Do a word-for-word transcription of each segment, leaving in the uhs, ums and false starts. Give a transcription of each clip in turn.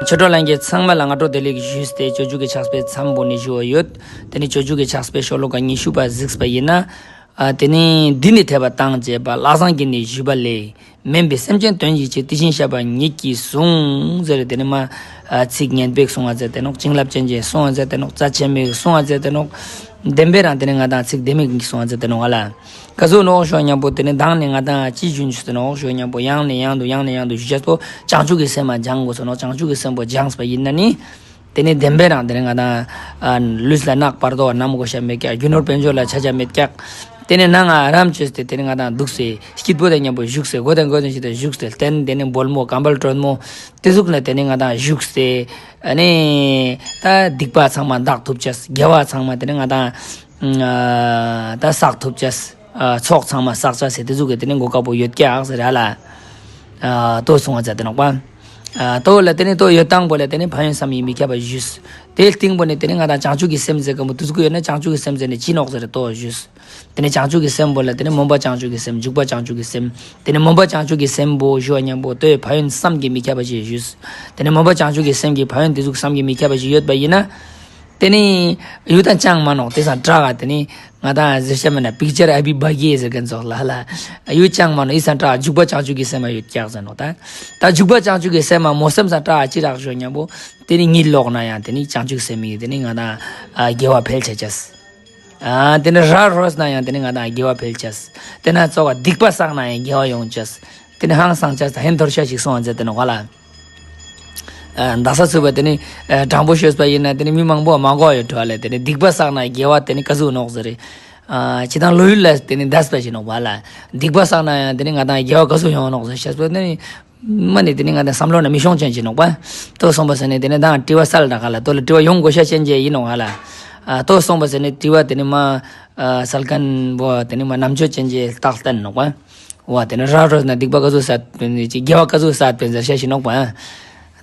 ཆོས་གྲོགས་ལྷན་རྒྱས་ཚང་མ་ལ་སྔ་དྲོ་བདེ་ལེགས་ཞུས་ཏེ། སྤྱོད་འཇུག་གི་ཕྱག་དཔེ་མཚམས་པོ་ནི་ཞུ་བ་ཡོད། དེ་ནི་སྤྱོད་འཇུག་གི་ཕྱག་དཔེ་ཤོ་ལོ་ཀ་ཉི་ཤུ་པ་གཟིགས་པ་ཡིན་ན། ཨ་དེ་ནི་འདི་ནི་འཐད་པ་དང་བཅས་པ། ལྷག་བསམ་གྱིས་ནི་ཞུས་པ་ལས། དམན་པའི་སེམས་ཅན་དོན་གྱི་ཕྱིར། དེ་བཞིན་གཤེགས་པ་ཉིད་ཀྱིས་གསུངས། ཟེར་དེ་ནི་མ་ཨ་ཚིག་སྙན་པོ་གསུངས་པ་ཟེར་ཏེ་ནོག། བྱིན་རླབས་ཅན་ཅིག་གསུངས་པ་ཟེར་ཏེ་ནོག། རྩ་ཆེན་མོ་གསུངས་པ་ཟེར་ཏེ་ནོག། བདེན་པའི་རང་དེ་ནི་ང་དང་ཚིག་བདེན་མོ་གསུངས་པ་ཟེར་ཏེ་ནོག་ཨ་ལ། ག་ཟུག་ནོག་ཞུ་ཉམ་པོ་དེ་ནི་མདང་ནི་ང་དང་ཅི་ཞུ་ཞུས་ཏེ་ནོག་ཞུ་ཉམ་པོ་ཡང་ནས་ཡང་དུ་ཡང་ནས་ཡང་དུ་ཞུ་ཅེས་པོ་བྱང་ཆུབ་ཀྱི་སེམས་མ་སྦྱང་དགོས་སོ་ནོག། བྱང་ཆུབ་ཀྱི་སེམས་པོ་སྦྱངས་པ་ཡིན་ན་ནི། དེ་ནི་བདེན་པའི་རང་དེ་ནི་ང་དང་ཨ་ལུས་ལ་རྣག་བར་དོ་བ་ནམ་དགོས་ཤ་མེད་ཀྱག། རྒྱུ་ནོར་དཔལ་འབྱོར་ལ་ཆ་ཆ་མེད་ཀྱག། དེ་ནི་ནང་ང་རམ་བཅོས་ཏེ་དེ་ནི་ང་དང་འདུག་སེ་སྐྱིད་པོ་དང་ཉམ་པོ་བཞུགས་སེ་གོ་དང་གོ་དང་ཞིག་དང་བཞུགས་སེ་སྟན་དེ་ནི་འབོལ་མོ་ཀམ་པལ་དྲོན་མོ་དེ་ཟུག་ནི་དེ་ནི་ང་དང་བཞུགས་སེ་ཨ་ནི་ད་སྡིག་པ་ཚང་མ་འདག་ཐུབ་ཅེས། དགེ་བ་ཚང་མ་དེ་ནི་ང་དང་ཨ་ད་བསགས་ཐུབ་ཅེས། ཨ་ཚོགས་ཚང་མ་བསགས་ཅེས་སེ་དེ་ཟུག་གི་དེ་ནི་གོ་སྐབས་པོ་ཡོད་ཀྱག་ཟེར་ར་ལ། ཨ་ཏོ་གསུངས་པ་ཟེར་ཏེ་ནོག་པ། ཨ་ཏོ་ལ་དེ་ནི་ཏོ་ཡོད་དང་པོ་ལ་དེ་ནི་ཕན་ཡོན་བསམ་ཡས་མི་ཁྱབ་པ་ཞུས། དེའི་སྟེང་པོ་ནི་དེ་ནི་ང་དང་བྱང་ཆུབ་ཀྱི་སེམས་ཟེར་མཁན་པོ་དེ་ཟུག་ཡོད་ན་བྱང་ཆུབ་ཀྱི་སེམས་ཟེར་ནི་ཅི་ནོག་ཟེར་ཏོ་ཞུས། དེ་ནི་བྱང་ཆུབ་ཀྱི་སེམས་པོ་ལ་དེ་ནི་སྨོན་པ་བྱང་ཆུབ་ཀྱི་སེམས། འཇུག་པ་བྱང་ཆུབ་ཀྱི་སེམས། དེ་ནི་སྨོན་པ་བྱང་ཆུབ་ཀྱི་སེམས་པོ་ཞུ་བ་ཉམ་པོ་ཏོའི་ཕན་ཡོན་བསམ་གྱིས་མི་ཁྱབ་པ་ཞིག་ཞུས། དེ་ནི་སྨོན་པ་བྱང་ཆུབ་ཀྱི་སེམས་ཀྱི་ཕན་ཡོན་དེ་ཟུག་བསམ་གྱིས་མི་ཁྱབ་པ་ཞིག་ཡོད་པ་ཡིན་ན། དེ་ནི་ཡུལ་དང་ཅང་མ་ནོག། དེ་སང་དྲག་ག་དེ་ནི་ང་དང་ཟེར་ཤ་མེད་ན་པིག་ཅར་ཨ་བི་བ་གི་ཟེར་མཁན་ཙོགས་ལ་ལ། ཡུལ་ཅང་མ་ནོག། ཨི་སང་དྲག་འཇུག་པ་བྱང་ཆུབ་ཀྱི་སེམས་མ་ཡོད་ཀྱག་ཟེར་ནོག་ད། ད་འཇུག་པ་བྱང་ཆུབ་ཀྱི་སེམས་མ་མོ་སེམས་སང་དྲག་ཅི་རག་ཞུ་ཉམ་པོ། དེ་ནི་གཉིད་ལོག་ན་ཡང་དེ་ནི་བྱང་ཆུབ་སེམས་མི་དེ་ནི་ང་དང་ཨ་དགེ་བ་འཕེལ་ཆ་ཅེས། ཨ་དེ་ནི་ར་རོས་ན་ཡང་དེ་ནི་ང་དང་དགེ་བ་འཕེལ་ཅེས། དེ་ན་ཙོགས་སྡིག་པ་བསགས་ན་ཡང་དགེ་བ་ཡོང་ཅེས། དེ་ནི་ཧང་སང་ཅེས་དང་ཧན་ཐོར་ཤ་ཞིག་སོང་བ་མཛད་དེ་ནོག་ག་ལ། ཨ་དག་ས་ཚུགས་པ་དེ་ནི་ཨ་དྲང་པོ་ཤོད་པ་ཡིན་ན་དེ་ནི་མི་མང་པོ་མ་གོ་ཡོད་འགྲོ་ལེ། དེ་ནི་སྡིག་པ་བསགས་ན་དགེ་བ་དེ་ནི་ག་ཟུག་ནོག་ཟེར་རེ། ཨ་ཅི་དང་ལོ་ཡུལ་ལ་དེ་ནི་འདས་པ་ཞིག་ནོག་པ་ལ། སྡིག་པ་བསགས་ན་ཡང་དེ་ནི་ང་དང་དགེ་བ་ག་ཟུག་ཡོང་ནོག་ཟེར་ཤེས་པ་དེ་ནི་མ་ནི་དེ་ནི་ང་དང་བསམ་བློ་ན་མི་ཤོང་ཅན་ཅིག་ནོག་པ། ཏོ་སོང་པ་ཟེར་ནི་དེ་ནི་དང་དྲི་བ་སལ་ད་ག་ལ། ཏོ་ལ་དྲི་བ་ཡོང་དགོས་ཤ་ཅན་ཅིག་ཡིན་ནོག་ག་ལ། ཨ་ཏོ་སོང་པ་ཟེར་ནི་དྲི་བ་དེ་ནི་མ་ཨ་སལ་མཁན་པོ་དེ་ནི་མ་རྣམ་དཔྱོད་ཅན་ཅིག་རྟགས་བསྟན་ནོག་པ། བ་དེ་ནི་ར་རོས་ན་སྡིག་པ་ག་ཟུག་བསགས་པིན་ཟེར་ཅིག་དགེ་བ་ག་ཟུག་བསགས་པིན་ཟེར་ཤེས་ཤིག་ནོག་པ།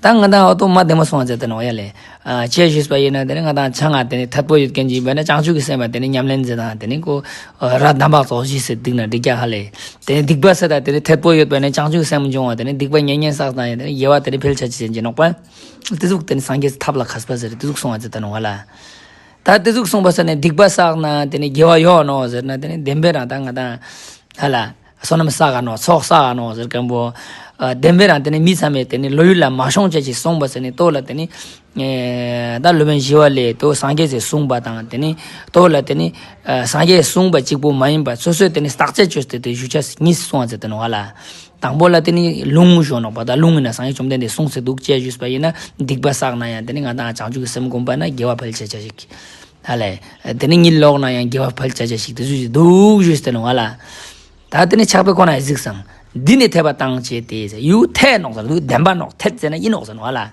ད་ང་དང་འོ་ཏོ་མ་བདེ་མོ་སོང་བ་མཛད་དེ་ནོག་ཡ་ལེ། ཨ་ཅི་ཞུས་པ་ཡིན་ན་དེ་ནི་ང་དང་ཆང་ང་དེ་ནི་ཐད་པོ་ཡོད་མཁན་ཅིག་ཡིན་པ་ན་བྱང་ཆུབ་ཀྱི་སེམས་པ་དེ་ནི་ཉམས་ལེན་མཛད་དང་དེ་ནི་ཁོ་ར་དམ་པ་ཙོགས་ཞིག་སེ་སྡིག་ན་འགྲིག་ཀྱག་ཧ་ལེ། དེ་ནི་སྡིག་པ་ཟེར་ད་དེ་ནི་ཐད་པོ་ཡོད་པ་ནི་བྱང་ཆུབ་ཀྱི་སེམས་འབྱུང་བ་དེ་ནི་སྡིག་པ་ཉེ་ཉེ་བསགས་ན་ཡང་དེ་ནི་དགེ་བ་དེ་ནི་འཕེལ་ཆ་ཅེས་ཅན་ཅིག་ནོག་པ། དེ་ཟུག་དེ་ནི་སངས་རྒྱས་ཐབས་ལ་མཁས་པ་ཟེར་དེ་ཟུག་སོང་བ་མཛད་དེ་ནོག་ཧ་ལ། ད་དེ་ཟུག་སོང་པ་ཟེར་ནི་སྡིག་པ་བསགས་ན་དེ་ནི་དགེ་བ་ཡོང་ནོག་ཟེར་ན་དེ་ནི་བདེན་པའི་རང་ད་ང་དང་ཧ་ལ། བསོད་ནམས་བསགས་ག་ནོག། ཚོགས་བསགས་ག་ནོག་ཟེར་མཁན་པོ། ཨ་བདེན་པའི་རང་དེ་ནི་མི་ཚང་མས་དེ་ནི་ལོ་ཡུལ་ལ་མ་ཤོང་ཅེས་ཅིག་སོང་པ་ཟེར་ནི་ཏོ་ལ་དེ་ནི། ཨེ་ད་སློབ་དཔོན་ཞི་བ་ལྷས་ཏོ་སངས་རྒྱས་སི་གསུངས་པ་དང་དེ་ནི་ཏོ་ལ་དེ་ནི་ཨ་སངས་རྒྱས་གསུངས་པ་གཅིག་པོ་མ་ཡིན་པ་སོ་སོས་དེ་ནི་བརྟག་དཔྱད་བཅོས་ཏེ་དེ་ཞུ་ཆ་གཉིས་སོང་བ་མཛད་དེ་ནོག་ཧ་ལ། དང་པོ་ལ་དེ་ནི་ལུང་ཞུ་ནོག་པ། ད་ལུང་ཡིན་ན་སངས་རྒྱས་བཅོམ་ལྡན་འདས་གསུངས་སེ་འདུག་ཅེས་ཞུས་པ་ཡིན་ན་སྡིག་པ་བསགས་ན་ཡང་དེ་ནི་ང་དང་བྱང་ཆུབ་ཀྱི་སེམས་བསྒོམ་པ་ན་དགེ་བ་འཕེལ་ཆ་ཅེས་ཤིག་ཧ་ལེ། དེ་ནི་གཉིད་ལོག་ན་ཡང་དགེ་བ་འཕེལ་ཆ་ཅེས་ཤིག་དེ་ཚོ་ཞིག་འདུག་ཞུས་ཏེ་ནོག་ཧ་ལ། ད་དེ་ནི་ཕྱག་དཔེ་ཁོ་ན་གཟིགས་སང་། འདི་ནི་འཐད་པ་དང་བཅས་ཏེ་ཟེར། ཡུལ་འཐད་ནོག་ཟེར་འདུག། བདེན་པ་ནོག། འཐད་ཟེར་ན་ཡིན་ནོག་ཟེར་ནོག་ཧ་ལ།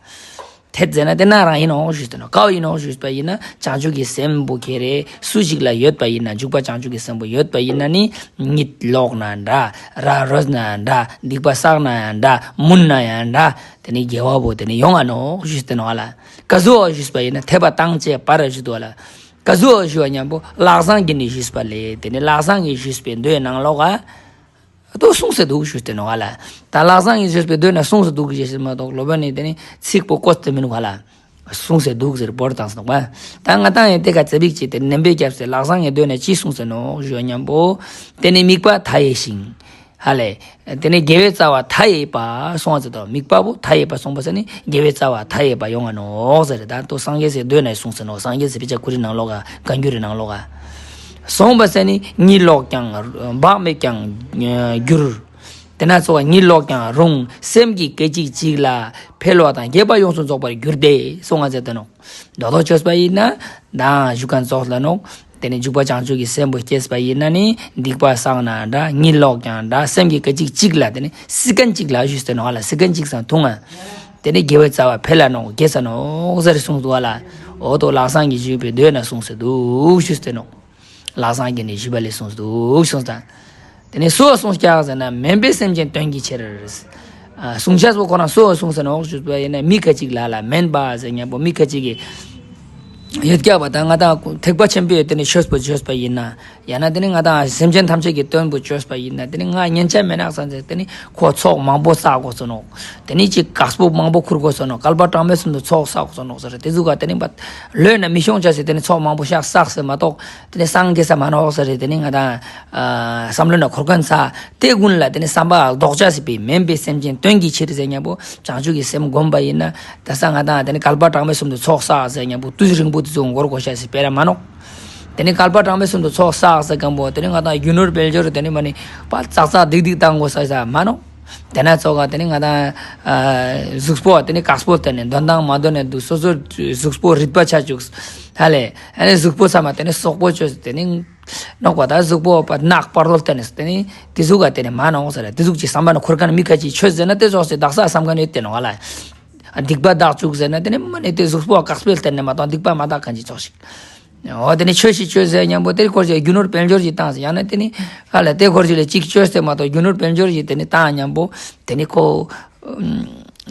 འཐད་ཟེར་ན་དེ་ན་རང་ཡིན་ནོག་ཞུས་ཏེ་ནོག། ག་བོ་ཡིན་ནོག་ཞུས་པ་ཡིན་ན་བྱང་ཆུབ་ཀྱི་སེམས་པོ་ཁྱེ་རེ་སུ་ཞིག་ལ་ཡོད་པ་ཡིན་ན། འཇུག་པ་བྱང་ཆུབ་ཀྱི་སེམས་པོ་ཡོད་པ་ཡིན་ན་ནི་གཉིད་ལོག་ན་འདྲ། ར་རོས་ན་འདྲ། སྡིག་པ་བསགས་ན་ཡང་འདྲ། མུན་ན་ཡང་འདྲ། དེ་ནི་དགེ་བ་བོ་དེ་ནི་ཡོང་ང་ནོག་ཞུས་ཏེ་ནོག་ཧ་ལ། ག་ཟུག་ཞུས་པ་ཡིན་ན་འཐད་པ་དང་བཅས་པར་ཞུས་ཏེ་ནོག་ཧ་ལ། ག་ཟུག་ཞུ་བ་ཉམ་པོ་ལྷག་བསམ་གྱིས་ནི་ཞུས་པ་ལས། དེ་ནི་ལྷག་བསམ་གྱིས་ཞུས་པའི་མདོའི་ནང་ལོགས་ཀ་ཏོ་གསུངས་སེ་འདུག་ཞུས་ཏེ་ནོག་ཧ་ལ། ད་ལྷག་བསམ་གྱིས་ཞུས་པའི་མདོའི་ནང་གསུངས་སེ་འདུག་ཞེས་ཟེར་མ་གཏོགས་སློབ་དཔོན་ནི་དེ་ནི་ཚིག་པོ་བཀོད་དེ་མི་འདུག་ཧ་ལ། གསུངས་སེ་འདུག་ཟེར་བོར་བཏང་སོང་པ། ད་ང་དང་ཡང་དེ་ཀ་ཙེ་བིག་ཅིག་དེ་ནེམ་པའི་སྐྱབས་སེ་ལྷག་བསམ་གྱི་མདོའི་ནང་ཅི་གསུངས་སེ་ནོག་ཞུ་བ་ཉམ་པོ། དེ་ནི་དམིགས་པ་མཐའ་ཡས་ཤིང་། ཧ་ལེ། དེ་ནི་དགེ་བའི་རྩ་བ་མཐའ་ཡས་པ་སོང་བ་ཟེར་དོ། དམིགས་པ་བོ་མཐའ་ཡས་པ་སོང་བ་ཟེར་ནི་དགེ་བའི་རྩ་བ་མཐའ་ཡས་པ་ཡོང་ང་ནོག་ཟེར། ད་ཏོ་སངས་རྒྱས་སི་མདོའི་ནང་གསུངས་སེ་ནོག། སངས་རྒྱས་སི་དཔེ་ཆ་ཁོ་རའི་ནང་ལོགས་ཀ་བཀའ་འགྱུར་རི་ནང་ལོགས་ཀ། སོང་བ་ཟེར་ནི་གཉིད་ལོག་ཀྱང་བག་མེད་ཀྱང་འགྱུར། དེ་ན་ཙོགས་གཉིད་ལོག་ཀྱང་རུང་། སེམས་ཀྱི་སྐད་ཅིག་གཅིག་ལ་འཕེལ་བ་དང་རྒྱས་པ་ཡོངས་སུ་རྫོགས་པར་འགྱུར་ཏེ་སོང་བ་ཟེར་ཏེ་ནོག། མདོར་བསྡུས་བཅོས་པ་ཡིན་ན་མདང་ཞུ་མཁན་ཙོགས་ལ་ནོག། དེ་ནི་འཇུག་པ་བྱང་ཆུབ་ཀྱི་སེམས་པོ་སྐྱེས་པ་ཡིན་ན་ནི་སྡིག་པ་བསགས་ན་འདྲ། གཉིད་ལོག་ཀྱང་འདྲ། སེམས་ཀྱི་སྐད་ཅིག་གཅིག་ལ་དེ་ནི་སི་ཀན་གཅིག་ལ་ཞུས་ཏེ་ནོག་ཧ་ལ། སི་ཀན་གཅིག་སང་ཐུང་ང་། དེ་ནི་དགེ་བའི་རྩ་བ་འཕེལ་ལ་ནོག། རྒྱས་ས་ནོག་ཟེར་གསུངས་འདུག་ཧ་ལ། འོ་ཏོ་ལྷག་བསམ་གྱིས་ཞུས་པའི་མདོའི་ནང་གསུངས་སེ་འདུག་ཞུས་ཏེ་ནོག། ལྷག་བསམ་གྱིས་ནི་ཞུས་པ་ལས་གསུངས་སེ་འདུག་གསུངས་ཏེ། དེ་ནི་སུ་གསུངས་ཀྱག་ཟེར་ན་དམན་པའི་སེམས་ཅན་དོན་གྱི་ཕྱིར། ཨ་གསུང་ཆས་པོ་ཁོ་རང་སུ་གསུངས་སེ་ནོག་ཞུས་པ་ཡིན་ན་མི་ཁ་ཅིག་ལ་ལ་དམན་པ་ཟེར་མཁན་པོ་མི་ཁ་ཅིག་གིས་ ཡོད་ཀྱག་པ་དང་ང་དང་ཐེག་པ་ཆེན་པོའི་དེ་ནི་ཆོས་པོ་བཅོས་པ་ཡིན་ན། ཡང་ན་དེ་ནི་ང་དང་སེམས་ཅན་ཐམས་ཅད་ཀྱི་དོན་པོ་བཅོས་པ་ཡིན་ན། དེ་ནི་ང་ཉན་ཆ་མེད་ནག་ས་ཟེར་དེ་ནི་ཁོ་ཚོགས་མང་པོ་བསགས་དགོས་སོ་ནོག། དེ་ནི་ཅིག་དཀགས་པོ་མང་པོ་ཁུར་དགོས་སོ་ནོག། བསྐལ་པ་གྲངས་མེད་གསུམ་དུ་ཚོགས་བསགས་དགོས་སོ་ནོག་ཟེར། དེ་ཟུག་ག་དེ་ནི་བ་ལོས་ན་མི་ཤོང་ཆ་ཟེར་དེ་ནི་ཚོགས་མང་པོ་ཤག་བསགས་ཟེར་མ་གཏོགས་དེ་ནི་སངས་རྒྱས་ས་མ་ནོག་ཟེར། དེ་ནི་ང་དང་ཨ་བསམ་བློ་ན་འཁོར་མཁན་ས་དེ་ཀུན་ལ་དེ་ནི་བསམ་པ་ལྡོག་ཆ་ཟེར་བའི་མིན་པའི་སེམས་ཅན་དོན་གྱི་ཕྱིར་ཟེར་མཉམ་པོ་བྱང་ཆུབ་ཀྱི་སེམས་བསྒོམ་པ་ཡིན་ན། ད་ས་ང་དང་དེ་ནི་བསྐལ་པ་གྲངས་མེད་གསུམ་དུ་ཚོགས་བསགས་ཟེར་མཉམ་པོ་དུས་རིང་པོ་དེ་ཚོ་འགོར་དགོས་ཤ་ཟེར་སྤེ་ར་མ་ནོག། དེ་ནི་བསྐལ་པ་གྲངས་མེད་གསུམ་དུ་ཚོགས་བསགས་ཟེར་མཁན་པོ་དེ་ནི་ང་དང་རྒྱུ་ནོར་དཔལ་འབྱོར་དེ་ནི་མ་ནི་པ་ཙག་ཙག་སྡིག་སྡིག་བཏང་དགོས་ས་ས་མ་ནོག། དེ་ན་ཚོགས་ག་དེ་ནི་ང་དང་ཨ་གཟུགས་པོ་དེ་ནི་དཀགས་པོ་དེ་ནི་དོན་དང་མ་དོན་ནས་འདུག། སོ་སོ་གཟུགས་པོ་རིད་པ་ཆ་བཅུག་ཧ་ལེ། ཨ་ནི་གཟུགས་པོ་ཚང་མ་དེ་ནི་སོག་པོ་བཅོས་དེ་ནི་ནོག་པ། ད་གཟུགས་པོ་པ་ནག་པར་རོལ་བསྟན་ནས་དེ་ནི་དེ་ཟུག་ག་དེ་ནི་མ་ནོག་ཟེར། དེ་ཟུག་ཅིག་བསམ་པ་ན་འཁོར་མཁན་མི་ཁ་ཅིག་ཆོས་ཟེར་ན་དེ་ཙོགས་སེ་དག་ས་བསམ་མཁན་ཡོད་དེ་ནོག་ཧ་ལ། སྡིག་པ་དག་བཅུག་ཟེར་ན་དེ་ནི་མ་ནི་དེ་གཟུགས་པོ་དཀགས་པོ་བསྟན་ནས་མ་གཏོགས་སྡིག་པ་མ་དག་མཁན་ཅིག་ཙོགས་ཤིག། འོ་དེ་ནི་ཆོས་ཤིག་བཅོས་ཟེར་མཉམ་པོ་དེ་སྐོར་ཞིག་རྒྱུ་ནོར་དཔལ་འབྱོར་ཞིག་བཏང་ཟེར། ཡང་ན་དེ་ནི་ཧ་ལ་དེ་སྐོར་ཞིག་ལ་ཅིག་བཅོས་ཏེ་མ་གཏོགས་རྒྱུ་ནོར་དཔལ་འབྱོར་ཞིག་དེ་ནི་བཏང་མཉམ་པོ་དེ་ནི་ཁོ་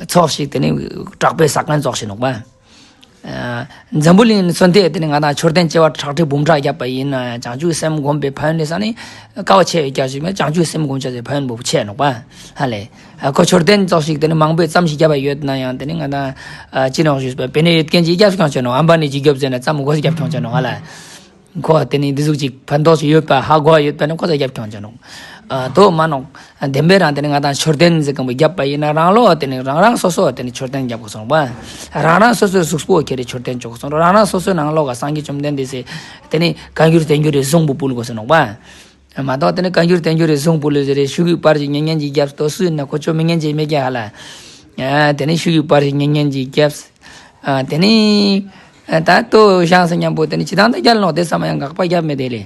ཚོགས་ཤིག་དེ་ནི་དྲག་པོའི་ས་ཁན་ཙོགས་ཤིག་ནོག་པ། ཨ་འཛམ་བུ་གླིང་ནི་མཚོན་ཏེ་དེ་ནི་ང་དང་མཆོད་རྟེན་བྱེ་བ་ཁྲག་ཁྲིག་འབུམ་ཕྲག་བརྒྱབ་པ་ཡིན་ན་ཡང་བྱང་ཆུབ་སེམས་བསྒོམ་པའི་ཕན་ཡོན་ནི་ས་ནི་ཀ་བ་ཆེ་བའི་རྒྱ་ཞིག་མེད། བྱང་ཆུབ་སེམས་བསྒོམ་བྱ་ཟེར་ཕན་ཡོན་པོ་ཆེ་ནོག་པ་ཧ་ལེ། ཨ་ཁོ་མཆོད་རྟེན་ཙོགས་ཤིག་དེ་ནི་མང་པོའི་ཙམ་ཞིག་བརྒྱབ་པ་ཡོད་ན་ཡང་དེ་ནི་ང་དང་ཨ་ཅི་ནོག་ཞུས་པ་བེ་ནེ་ཡོད་མཁན་ཅིག་རྒྱབ་ཁྱོང་ཆ་ནོག། ཨམ་བ་ནི་ཅིག་རྒྱབ་ཟེར་ན་ཙམ་གོ་ཞིག་རྒྱབ་ཁྱོང་ཆ་ནོག་ཧ་ལེ། ཁོ་དེ་ནི་འདི་ཟུག་ཅིག་ཕན་ཐོགས་ཤིག་ཡོད་པ་ཧ་གོ་ཡོད་པ་ནི་ཁོ་ཚ་རྒྱབ་ཁྱོང་ཆ་ནོག། ཨ་དོ་མ་ནོག། བདེན་པའི་རང་དེ་ནི་ང་དང་མཆོད་རྟེན་ཟེར་མཁན་པོ་བརྒྱབ་པ་ཡིན་ན་རང་ལོགས་དེ་ནི་རང་རང་སོ་སོ་དེ་ནི་མཆོད་རྟེན་བརྒྱབ་དགོས་སོང་པ། རང་རང་སོ་སོའི་གཟུགས་པོ་ཁྱེར་རེ་མཆོད་རྟེན་བཅོ་དགོས་སོང་། རང་རང་སོ་སོའི་ནང་ལོགས་ཀ་སངས་རྒྱས་བཅོམ་ལྡན་འདས་སི་དེ་ནི་བཀའ་འགྱུར་བསྟན་འགྱུར་རེ་གཟུངས་པོ་ཕུལ་དགོས་སོང་ནོག་པ། མ་གཏོགས་དེ་ནི་བཀའ་འགྱུར་བསྟན་འགྱུར་རེ་གཟུངས་པོ་ལོས་ཟེར་རེ་ཤུ་གུའི་པར་ཞིག་ཉན་ཉན་ཅིག་བརྒྱབ་ཏོ་སུ་ཡིན་ན་ཁོ་ཆོ་མི་ཉན་ཅིག་མེད་ཀྱག་ཧ་ལ། ཨ་དེ་ནི་ཤུ་གུའི་པར་ཞིག་ཉན་ཉན་ཅིག་བརྒྱབ། ཨ་དེ་ནི་ཨ་ད་ལྟོ་ཤང་ཟེར་མཉམ་པོ་དེ་ནི་ཅི་དང་ད་རྒྱལ་ནོག་དེ་ཚང་མ་ཡང་དགག་པ་བརྒྱབ་མེད་དེ་ལེ།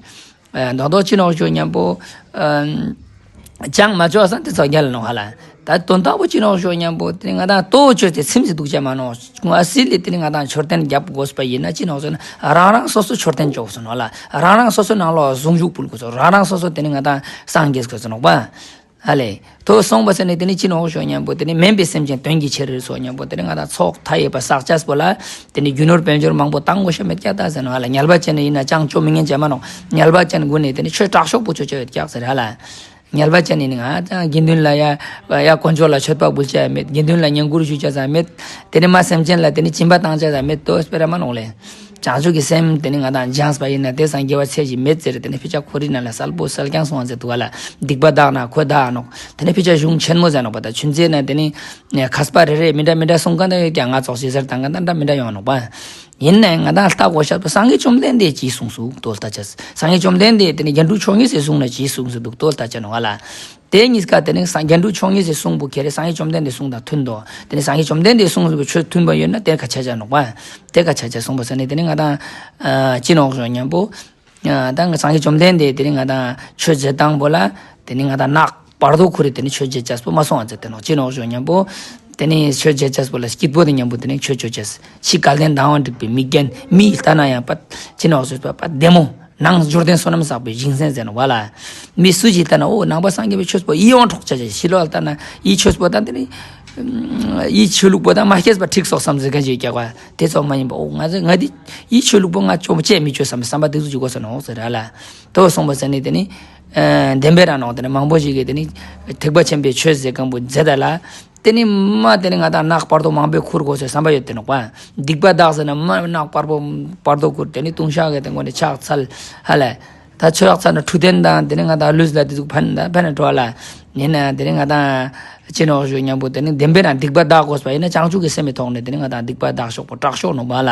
ཨ་མདོག་མདོག་ཅི་ནོག་ཞུ་མཉམ་པོ་ཨ་ཅང་མ་ཅོ་ས་དེ་ཚོ་རྒྱལ་ནོག་ཧ་ལ། ད་དོན་དག་པོ་ཅི་ནོག་ཞུ་མཉམ་པོ་དེ་ནི་ང་དང་ལྟོ་བཅོས་ཏེ་ཚིམ་ཟེར་འདུག་ཅེས་མ་ནོག། ང་སི་ལི་དེ་ནི་ང་དང་མཆོད་རྟེན་རྒྱབ་དགོས་པ་ཡིན་ན་ཅི་ནོག་ཟེར་ན་རང་རང་སོ་སོ་མཆོད་རྟེན་བཅོ་དགོས་སོང་ནོག་ལ། རང་རང་སོ་སོ་ནང་ལོགས་གཟུངས་གཞུག་ཕུལ་དགོས་སོང་། རང་རང་སོ་སོ་དེ་ནི་ང་དང་སངས་རྒྱས་དགོས་སོང་ནོག་པ། ཧ་ལེ། ཐོ་སོང་པ་ཟེར་ནི་དེ་ནི་ཅི་ནོག་ཞུ་མཉམ་པོ་དེ་ནི་མིན་པའི་སེམས་ཅན་དོན་གྱི་ཕྱིར་སོ་མཉམ་པོ་དེ་ནི་ང་དང་ཚོགས་མཐའ་ཡས་པ་བསགས་ཅེས་པོ་ལ་དེ་ནི་རྒྱུ་ནོར་དཔལ་འབྱོར་མང་པོ་བཏང་དགོས་ཤེས་མེད་ཀྱག་ད་ཟེར་ནོག་ཧ་ལ། ངལ་བ་ཅན་ནི་ཡིན་ན་ཅང་ཅོ་མི་ཉན་ཅེས་མ་ནོག། ངལ་བ་ཅན་ཀུན་ནི་དེ་ནི་ཆོས་དྲག་ཤོས་པོ་ཅོ་ཅེས་ཡོད་ཀྱག་ཟེར་ཧ་ལ། ངལ་བ་ཅན་ནི་ནི་ང་ཅང་དགེ་འདུན་ལ་ཡ་ཡ་དཀོན་མཆོག་ལ་མཆོད་པ་འབུལ་ཅེས་མེད། དགེ་འདུན་ལ་བསྙེན་བཀུར་ཞུ་ཅེས་མེད། དེ་ནི་མ་སེམས་ཅན་ལ་དེ་ནི་སྦྱིན་པ་བཏང་ཅེས་མེད་དོ་སྤེ་ར་མ་ནོག་ལེ། བྱང་ཆུབ་ཀྱི་སེམས་དེ་ནི་ང་དང་སྦྱངས་པ་ཡིན་ན་དེ་སང་དགེ་བ་ཚད་ཅིག་མེད་ཟེར། དེ་ནི་ཕི་ཆ་ཁོ་རི་ན་ལ་གསལ་པོ་གསལ་རྐྱང་གསུང་བ་མཛད་འདུག་ག་ལ། སྡིག་པ་དག་ན་ཁོ་དག་ནོག། དེ་ནི་ཕི་ཆ་གཞུང་ཆེན་མོ་ཟེར་ནོག་པ། ད་ཆུན་ཚེ་ན་དེ་ནི་མཁས་པ་རེ་རེ་མི་འདྲ་མི་འདྲ་གསུང་མཁན་ད་ཡོད་ཀྱང་ང་ཙོགས་ཤིག་ཟེར་བཏང་མཁན་ད་འདྲ་མི་འདྲ་ཡོང་ནོག་པ། ཡིན་ནའང་ང་དང་ལྟ་དགོས་ཤེས་པོ་སངས་རྒྱས་བཅོམ་ལྡན་འདས་ཅི་གསུངས་སུག་དོ་ལྟ་ཅེས། སངས་རྒྱས་བཅོམ་ལྡན་འདས་དེ་ནི་རྒྱན་དྲུག་མཆོག་གཉིས་སི་གསུང་ན་ཅི་གསུངས་སུ་འདུག་དོ་ལྟ་ཅེས་ནོག་ག་ལ། དེ་གཉིས་ཀ་དེ་ནི་སངས་རྒྱན་དྲུག་མཆོག་གཉིས་སི་གསུང་པོ་ཁྱེར་རེ་སངས་རྒྱས་བཅོམ་ལྡན་འདས་གསུང་དང་མཐུན་ཏོ། དེ་ནི་སངས་རྒྱས་བཅོམ་ལྡན་འདས་གསུང་པོ་ཆོས་མཐུན་པ་ཡོད་ན་དེ་ཁ་ཆ་ཆ་ནོག་པ། དེ་ཁ་ཆ་ཆ་གསུངས་པ་ཟེར་ནི་དེ་ནི་ང་དང་ཨ་ཅི་ནོག་ཞུ་མཉམ་པོ། ཨ་ད་ང་སངས་རྒྱས་བཅོམ་ལྡན་འདས་དེ་ནི་ང་དང་ཆོས་མཛད་སྟངས་པོ་ལ་དེ་ནི་ང་དང་ནག་བར་དོ་ཁུར་རེ་དེ་ནི་ཆོས་མཛད་ཅེས་པོ་མ་སོང་བ་མཛད་དེ་ནོག། ཅི་ནོག་ཞུ་མཉམ་པོ། དེ་ནི་ཆོས་མཛད་ཅེས་པོ་ལ་སྐྱིད་པོ་དེ་མཉམ་པོ་དེ་ནི་ཆོས་ཅོ་ཅེས། ཕྱི་སྐལ་ལྡན་དང་བ་འགྲིག་པའི་མི་རྒན་མི་ལྟ་ན་ཡང་པ་ཅི་ནོག་ཞུས་པ་པ་བདེ་མོ། ནང་འབྱོར་ལྡན་བསོད་ནམས་བསགས་པའི་བཞེངས་ཟེར་ནོག་པ་ལ། མི་སུ་ཞིག་ལྟ་ན་འོ་ནང་པ་སངས་རྒྱས་པའི་ཆོས་པོ་ཡིད་འོང་འཕྲོག་ཆ་ཆ་ཕྱི་ལོགས་ལ་ལྟ་ན་ཡིད་ཆོས་པོ་དང་དེ་ནི་ཡིད་ཆོས་ལུགས་པོ་དང་མ་སྐྱེས་པ་འགྲིག་སོགས་བསམ་ཟེར་མཁན་ཞིག་ཀྱག་པ་དེ་ཙོགས་མ་ཡིན་པ། འོ་ང་ཚོ་ང་འདི་ཡིད་ཆོས་ལུགས་པོ་ང་ཅོ་མ་བྱེད་མི་ཆོས་བསམ་པའི་བསམ་པ་དེ་ཚོ་ཅིག་དགོས་ས་ནོག་ཟེར་ར་ལ། དོ་སོང་པ་ཟེར་ནི་དེ་ནི་བདེན་པའི་རང་ནོག། དེ་ནི་མང་པོ་ཞིག་གིས་དེ་ནི་ཐེག་པ་ཆེན་པོའི་ཆོས་ཟེར་མཁན་པོ་མཛད་ད་ལ། དེ་ནི་མ་དེ་ནི་ང་དང་ནག་བར་དོ་མང་པོའི་ཁུར་དགོས་སའི་བསམ་པ་ཡོད་དེ་ནོག་པ། སྡིག་པ་དག་ཟེར་ན་མ་ནག་བར་དོ་བར་དོ་ཁུར་དེ་ནི་ལྟུང་བཤགས་གི་དེ་ངོ་ནི་ཕྱག་འཚལ་ཧ་ལ། ད་ཕྱག་འཚལ་ན་འཕྲོད་བསྟེན་དང་དེ་ནི་ང་དང་ལུས་ལ་དེ་ཟུག་ཕན་ད་ཕན་ན་འགྲོ་ལ། ཡིན་ན་དེ་ནི་ང་དང་ཅི་ནོག་ཞུ་མཉམ་པོ་དེ་ནི་བདེན་པའི་རང་སྡིག་པ་དག་དགོས་པ་ཡིན་ན་བྱང་ཆུབ་ཀྱི་སེམས་མི་ཐོག་ནས་དེ་ནི་ང་དང་སྡིག་པ་དག་ཤོག་པོ་དྲག་ཤོས་ནོག་པ་ལ།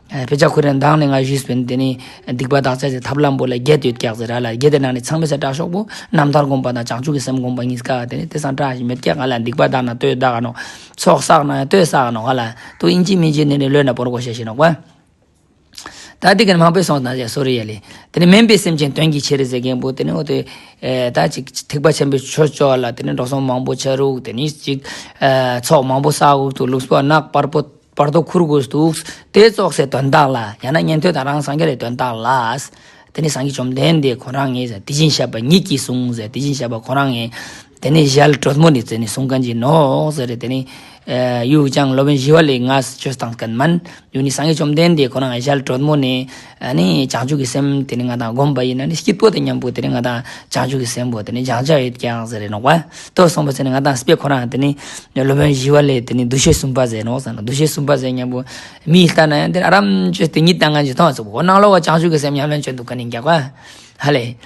ཨ་དཔེ་ཆ་ཁོ་རང་མདང་ནས་ང་ཞུས་པིན། དེ་ནི་སྡིག་པ་དག་ཆ་ཟེར་ཐབས་ལམ་པོ་ལ་བརྒྱད་ཡོད་ཀྱག་ཟེར་ར་ལ། བརྒྱད་དེ་ནང་ནས་ཚང་མའི་སེ་དྲག་ཤོས་པོ་རྣམ་ཐར་སྒོམ་པ་དང་བྱང་ཆུབ་ཀྱི་སེམས་སྒོམ་པ་གཉིས་ཀ་དེ་ནི་དེ་སང་དྲག་ཞིག་མེད་ཀྱག་ག་ལ། སྡིག་པ་དག་ན་ལྟོས་དག་ནོག། ཚོགས་བསགས་ན་ཡང་ལྟོས་བསགས་ནོག་ག་ལ། དུ་ཨིན་ཅི་མིན་ཅི་ནི་ནི་ལོས་ན་བོར་དགོས་ཤེས་ཤིག་ནོག་པ། ད་དེ་ག་ནི་མང་པོས་སོང་ན་ཡ་སོ་རི་ཡ་ལེ། དེ་ནི་མིན་པའི་སེམས་ཅན་དོན་གྱི་ཕྱིར་ཟེར་མཁན་པོ་དེ་ནི་འོ་དེ་ཨེ་ད་ཅིག་ཐེག་པ་ཆེན་པོའི་ཆོས་ཅོ་ལ་དེ་ནི་འགྲོ་སོང་མང་པོ་ཆ་རུག། དེ་ནི་ཅིག་ཨེ་ཚོགས་མང་པོ་བསགས་འུག་ཏུ་ལུགས་པོ་ནག་བར་པོ་བར་དོ་ཁུར་དགོས་འདུག། དེ་ཙོགས་སེ་དོན་དག་ལ་ཡང་ན་ཉན་ཐོས་དང་རང་སངས་རྒྱས་ལ་དོན་དག་ལ། དེ་ནི་སངས་རྒྱས་བཅོམ་ལྡན་འདས་ཁོ་རང་ངས་དེ་བཞིན་གཤེགས་པ་ཉིད་ཀྱིས་གསུངས་ཟེར། དེ་བཞིན་གཤེགས་པ་ཁོ་རང་ངས་དེ་ནི་ཞལ་དྲོན་མོ་ནས་དེ་ནི་གསུང་མཁན་ཅིག་ནོག་ཟེར། དེ་ནི་ ཡུག་ཅང་སློབ་དཔོན་ཞི་བ་ལྷས་ང་ཅོས་ཏང་མཁན་མན། ཡུག་ནི་སངས་རྒྱས་བཅོམ་ལྡན་འདས་ཁོ་རང་ཞལ་དྲོན་མོ་ནེ་ཨ་ནི་བྱང་ཆུབ་ཀྱི་སེམས་ཏེ་ནེ་ང་དང་སྒོམ་པ་ཡིན་ན་ནི་སྐྱིད་པོ་དང་མཉམ་པོ་ཏེ་ནེ་ང་དང་བྱང་ཆུབ་ཀྱི་སེམས་པོ་ཏེ་ནེ་སྦྱང་བྱ་ཡོད་ཀྱག་ཟེར་རེ་ནོག་པ། ཏོ་སོང་པ་ཟེར་ནེ་ང་དང་དཔེ་ཁོ་རང་ཏེ་ནེ་སློབ་དཔོན་ཞི་བ་ལྷས་ཏེ་ནེ་འདུ་ཤེས་གསུམ་པ་ཟེར་ནོག་ཟེར་ན་འདུ་ཤེས་གསུམ་པ་ཟེར་མཉམ་པོ་མི་ལྟ་ན་ཡང་ཏེ་ནེ་ཨ་རམ་ཅོས་ཏེ་གཉིད་ཏང་ངན་ཅིག་ཐོང་ཟེར་གོ་ནང་ལོགས་ཀ་བྱང་ཆུབ་ཀྱི་སེམས་ཉམས་ལེན་ཅོས་དུག་མཁན་ཡིན་ཀྱག་པ། ཧ་ལེ།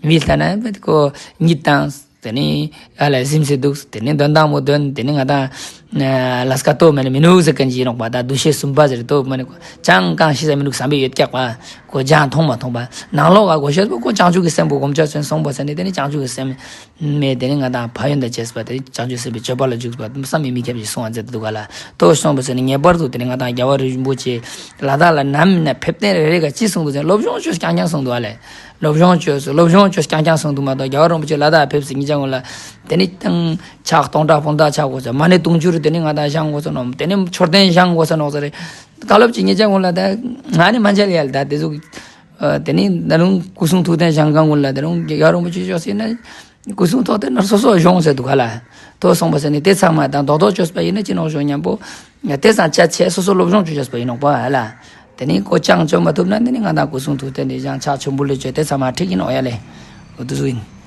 མི་ལྟ་ན་ཡང་ཁོ་གཉིད་ཏང་། ཏེ་ནེ་ཨ་ལེ་གཟིམས་སེ་དུག་ཏེ་ནེ་འདོན་སྟངས་མོ་འདོན། ཏེ་ནེ་ང་དང་ལས་ཀ་ཏོ་མེ་ནེ་མི་ནུག་ཟེར་མཁན་ཅིག་ཡིན་ནོག་པ། ད་འདུ་ཤེས་གསུམ་པ་ཟེར་ཏོ་མེ་ནེ་ཅང་གང་ཤེས་ས་མི་ནུག་བསམ་པ་ཡོད་ཀྱག་པ། ཁོ་ཅང་ཐོང་མ་ཐོང་པ། ནང་ལོགས་ཀ་གོ་ཤེས་པོ་ཁོ་བྱང་ཆུབ་ཀྱི་སེམས་པོ་སྒོམ་ཆ་ཅོས་སོང་པ་ཟེར་ནེ་ཏེ་ནེ་བྱང་ཆུབ་ཀྱི་སེམས་མེ་ཏེ་ནེ་ང་དང་ཕན་ཡོན་དང་བཅས་པ་ཏེ་བྱང་ཆུབ་སེམས་དཔའི་སྤྱོད་པ་ལ་འཇུག་པ་བསམ་པའི་མི་ཁྱབ་ཅིག་སོང་བ་མཛད་དུག་ག་ལ། ཏོ་སོང་པ་ཟེར་ནེ་ངེས་པར་དུ་ཏེ་ནེ་ང་དང་རྒྱལ་བ་རིན་པོ་ཆེ་ལ་དྭགས་ལ་ནམ་ན་ཕེབས་ཐེངས་རེ་རེ་ཀ་ཅི་གསུངས་དུག་ཟེར་ན་སློབ་སྦྱོང་ཅོས་རྐྱང་རྐྱང་གསུངས་དུག་ཨ་ལེ། སློབ་སྦྱོང་ཅོས་སློབ་སྦྱོང་ཅོས་རྐྱང་རྐྱང་གསུངས་དུག་མ་གཏོགས་རྒྱལ་བ་རིན་པོ་ཆེ་ལ་དྭགས་ཕེབས་སེ་ཉིན་ཅང་གུན་ལ་ཏེ་ནེ་ཏང་ཕྱག་སྟོང་ཕྲག་སྟོང་ཕྲག་ཆ་གོས་ས་མ་ནེ་དུང་ཕྱུར་ཏེ་ནེ་ང་དང་བཞེངས་གོས་ས་ནོག་ཏེ་ནེ་མཆོད་རྟེན་བཞེངས་གོས་ས་ནོག་ཟེར་རེ། བཀའ་སློབ་ཅིག་ཉིན་ཅང་གུན་ལ་ད་ང་ནི་མ་མཇལ་ཡ་ལེ། ད་ཏེ་ཟུག་ཏེ་ནེ་ད་རུང་སྐུ་གསུང་ཐུགས་རྟེན་བཞེངས་ཁན་གུན་ལ་ད་རུང་རྒྱལ་བ་རིན་པོ་ཆེ་ཅོས་ཟེར་ན་སྐུ་གསུང་ཐུགས་རྟེན་ན་སོ་སོ་བཞེངས་ཟེར་དུག་ག་ལ། ཏོ་སོང་པ་ཟེར་ནེ་ཏེ་ཚང་མ་དང་རྡོག་རྡོག་ཅོས་པ་ཡིན་ན་ཅི་ནོག་ཞུ་མཉམ་པོ་ཏེ་ཚང་ཆ་ཆེ་སོ་སོ་སློབ་སྦྱོང་ཅོས་པ་ཡིན་ནོག་པ་ཧ་ལ། ཏེ་ནེ་ཁོ་ཅང་ཅོ་མ་ཐུབ་ན་ཏེ་ནེ་ང་དང་སྐུ་གསུང་ཐུགས་རྟེན་ཏེ་བཞེངས་ཕྱག་མཆོད་འབུལ་ལེ་ཅོས་ཏེ་ཚང་མ་འགྲིག་གི་ནོག་ཡ་ལེ། འོ་ཏེ་ཟུག་ཡིན།